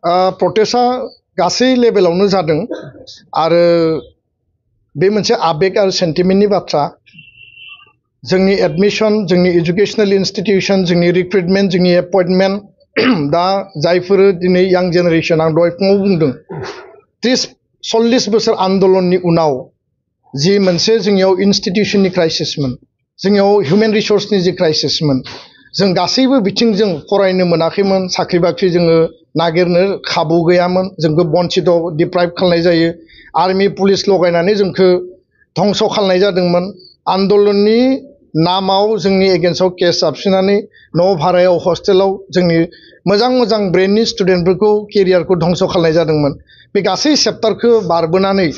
प्रटेस्टआ गासै लेभेलावनो जादों आरो बे मोनसे आबेग आरो सेन्टिमेन्टनि बाथ्रा जोंनि एडमिशन जोंनि एजुकेशनल इन्स्टिट्यूशन जोंनि रिक्रुटमेन्ट जोंनि एपइन्टमेन्ट दा जायफोर दिनै यां जेनेरेशन आं दहाय फुङाव बुंदों 30-40 बोसोर आन्दोलननि उनाव जि मोनसे जोंनियाव इन्स्टिट्यूशननि क्राइसिसमोन जोंनियाव ह्यूमेन रिसोर्सनि जि क्राइसिसमोन जों गासैबो बिथिंजों फरायनो मोनाखैमोन साख्रि बाख्रि जोङो नागिरनो खाबु गैयामोन जोंखौ बन्चित डिप्राइभ खालामनाय जायो आर्मी पुलिस लगायनानै जोंखौ धंस खालामनाय जादोंमोन आन्दोलननि नामाव जोंनि एगेन्स्टआव केस जाबसिननानै न' भारायाव हस्टेलाव जोंनि मोजां मोजां ब्रेननि स्टुडेन्टफोरखौ केरियारखौ धंस खालामनाय जादोंमोन बे गासै चेप्टारखौ बारबोनानै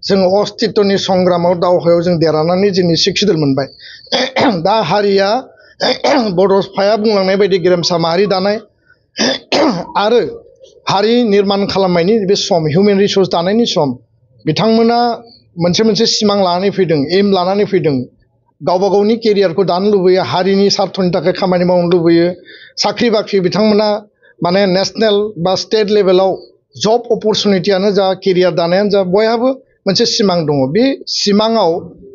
जों अस्तित्वनि संग्रामाव दावहायाव जों देरहानानै जोंनि सिक्सिडल मोनबाय दा हारिया बड'फाया बुंलांनाय बायदि गेरेमसा माहारि दानाय आरो हारि निर्माण खालामनायनि बे सम ह्यूमेन रिसोर्स दानायनि सम बिथांमोना मोनसे सिमां लानानै फैदों एम लानानै फैदों गावबा गावनि केरियारखौ दानो लुबैयो हारिनि सार्थनि थाखाय खामानि मावनो लुबैयो साख्रि बाख्रि बिथांमोना माने नेशनेल बा स्टेट लेभेलाव जब अपरचुनिटियानो जा केरियार दानायानो जा बयहाबो मोनसे सिमां दङ बे सिमाङाव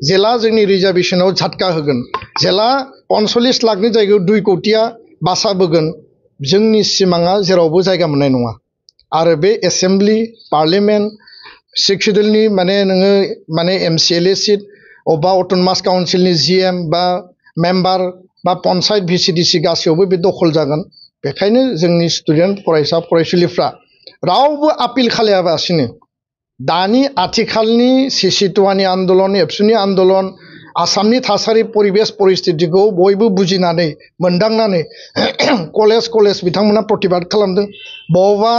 जेला जोंनि रिजार्भेशनाव झटका होगोन जेला 45 लाखनि जायगायाव 2 कोटिया बासाबोगोन जोंनि सिमाङा जेरावबो जायगा मोननाय नङा आरो बे एसेम्बलि पार्लियामेन्ट सिक्सिडलनि माने नोङो माने एमसिएलए सिट अबा अट'नमास काउन्सिलनि जिएम बा मेम्बार बा पन्चायत भिसिडिसि गासैयावबो बे दखल जागोन बेखायनो जोंनि स्टुडेन्ट फरायसा फरायसुलिफ्रा रावबो आपिल खालायालासिनो दानि आथिखालनि सिसिटुवानि आन्दोलन एबसुनि आन्दोलन आसामनि थासारि परिबेस परिस्थितिखौ बयबो बुजिनानै मोनदांनानै कलेज बिथांमोना प्रतिबाद खालामदों बबेबा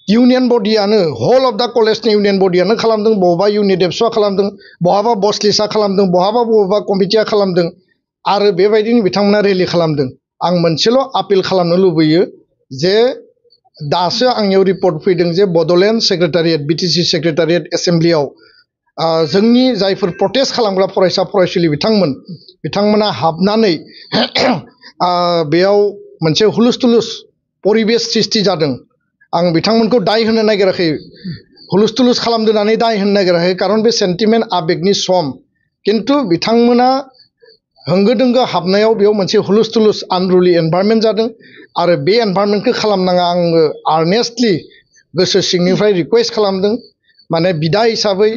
इउनियन बडियानो हल अफ दा कलेजनि इउनियन बडियानो खालामदों बबेबा इउनिट एबसुआ खालामदों बहाबा बसलिसा खालामदों बहाबा कमिटिया खालामदों आरो बेबायदिनो बिथांमोना रेलि खालामदों आं मोनसेल' आपिल खालामनो लुबैयो जे दासो आंनियाव रिपर्ट फैदों जे बड'लेण्ड सेक्रेटारियेट बिटिसि सेक्रेटारियेट एसेम्बलियाव जोंनि जायफोर प्रटेस्ट खालामग्रा फरायसा फरायसुलि बिथांमोना हाबनानै बेयाव मोनसे हुलुस-थुलुस परिबेस सृष्टि जादों आं बिथांमोनखौ दाय होनो नागिराखै हुलुस-थुलुस खालामदों होननानै दाय होनो नागिराखै खारन बे सेन्टिमेन्ट आबेगनि सम किन्तु बिथांमोना होंगो दोंगो हाबनायाव बेयाव मोनसे हुलुस-थुलुस आनरुलि एनभायरनमेन्ट जादों आरो बे एनभायरनमेन्टखौ खालामनाङा आङो आर्नेस्टलि गोसो सिंनिफ्राय रिकुवेस्ट खालामदों माने बिदा हिसाबै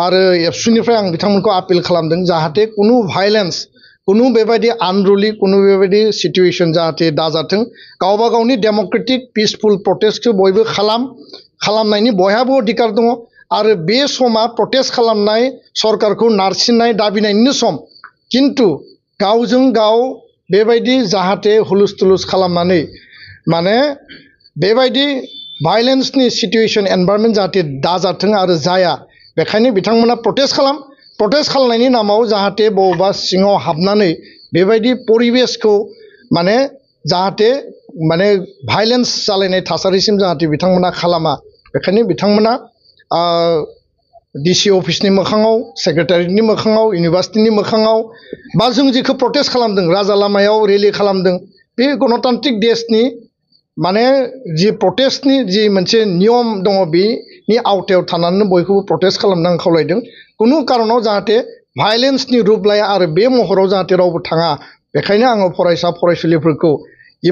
आरो एबसुनिफ्राय आं बिथांमोनखौ आपिल खालामदों जाहाथे कुनु भायलेन्स कुनु बेबायदि आनरुलि कुनु बेबायदि सिटुएशन जाहाथे दाजाथों गावबा गावनि डेम'क्रेटिक पिसफुल प्रटेस्टखौ बयबो खालामनायनि बयहाबो अधिकार दङ आरो बे समा प्रटेस्ट खालामनाय सरकारखौ नारसिननाय दाबिनायनिनो सम किन्तु गावजों गाव बेबायदि जाहाथे हुलुस-थुलुस खालामनानै माने बेबायदि भायलेन्सनि सिटुएशन एनभायरनमेन्ट जाहाथे दाजाथों आरो जाया बेखायनो बिथांमोना प्रटेस्ट खालामनायनि नामाव जाहाथे बबेबा सिङाव हाबनानै बेबायदि परिबेसखौ माने जाहाथे माने भायलेन्स जालायनाय थासारिसिम जाहाथे बिथांमोना खालामा बेखायनो बिथांमोना डिसि अफिसनि मोखाङाव सेक्रेटारियेटनि मोखाङाव इउनिभार्सिटिनि मोखाङाव बा जों जेखौ प्रटेस्ट खालामदों राजा लामायाव रेलि खालामदों बे गणतान्त्रिक देशनि माने जि प्रटेस्टनि जि मोनसे नियम दङ बेनि आवथायाव थानानै बयखौबो प्रटेस्ट खालामनो आं खावलायदों कुनु कारनाव जाहाथे भायलेन्सनि रुप लाया आरो बे महराव जाहाथे रावबो थाङा बेखायनो आङो फरायसा फरायसुलिफोरखौ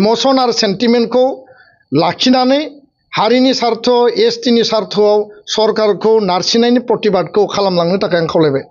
इमोसन आरो सेन्टिमेन्टखौ लाखिनानै हारिनि सार्थ एसटिनि सार्थआव सरकारखौ नारसिननायनि प्रतिबादखौ खालामलांनो थाखाय आं खावलायबाय